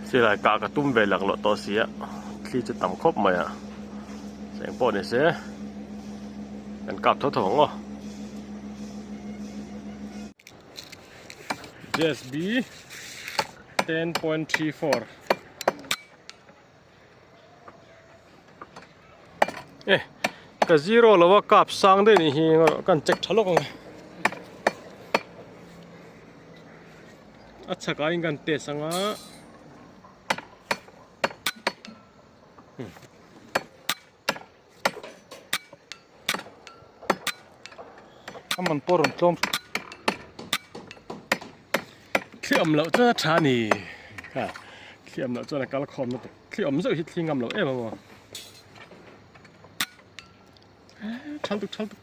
Silai kah ka tum ve laklawh tawh si a, thli chu tam khawp mai a, cheng pawh ni se kan kap tho tho ang aw. JSB 10.34 E ka zero lo a kap sang daih nih hi kan check tha lawk ang e a chhak ah in kan test ang a A man pawh rawn tlawm Thli awm loh chuan a tha a ni kha thli awm loh chuan a kal khawm lutuk thli awm zeuh hi thli ngam loh em a thal tuk thal tuk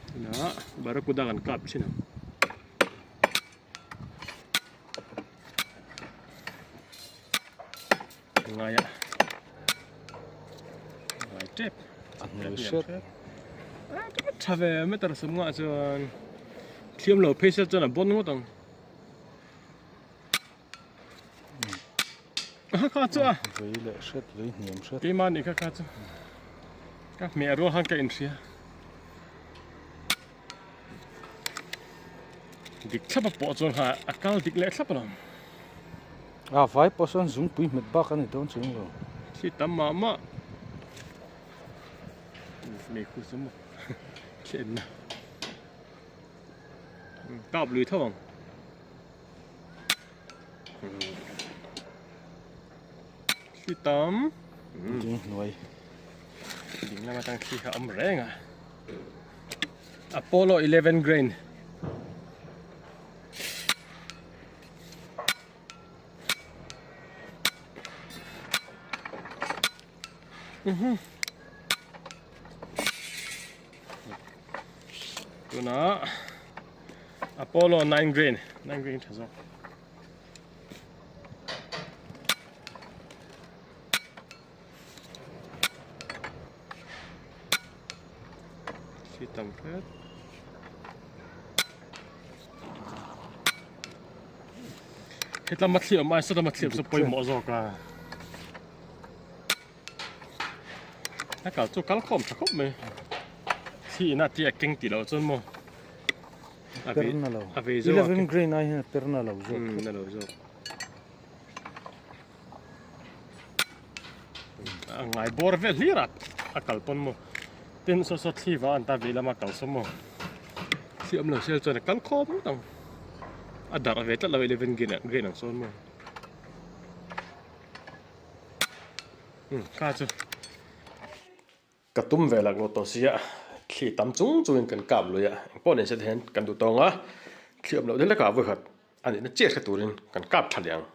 tunah barracuda kan kap thin ang. Ngai a ngai tep a hnuai hret tha ve meter sum ngah chuan thiam lo phei se chuan a bon ngawt ang a kha chu a vei leh hret vei hniam hret keimah nih kha kha chu ka hmeh rual khan ka inhria dik thlap a pawh chuan kha a kal dik leh thlap alawm. A vai pawh sawn zungpui hmet bak a ni dawn chuang lo. Thli tam mah mah meikhu chu maw thli enna kap lui tho ang. Thli tam. Ding hnuai. Ding lam atang thli kha awm reng a. Apollo 11 grain. Tunah Apollo 9 grain 9 grain tha zawk. Khi tam hret. Hetlama thli awm ai sawtlama thli awm chu pawimawh zawk a. A kal chu kal khawm tha khawp mai. Thli ina tia keng tih loh chuan maw. A per na lo. A vei zawk. 11 grain ai hian a per na lo zawk. Na lo zawk. A ngai bawr vel hlir a a kal pawn maw tin saw saw thli vang an ta vei lama kal saw maw thli awm lo sel chuan a kal khawp ngawt ang a darh ve tlat lo 11 grain grain ang sawn maw um kha chu ka tum ve laklawh tawh sia thli tam chung chungin kan kap lui a engpawh ni se te hian kan duh tawng a thli awm loh deuh hlekah vawikhat a nihna chiah hre turin kan kap tha leh ang.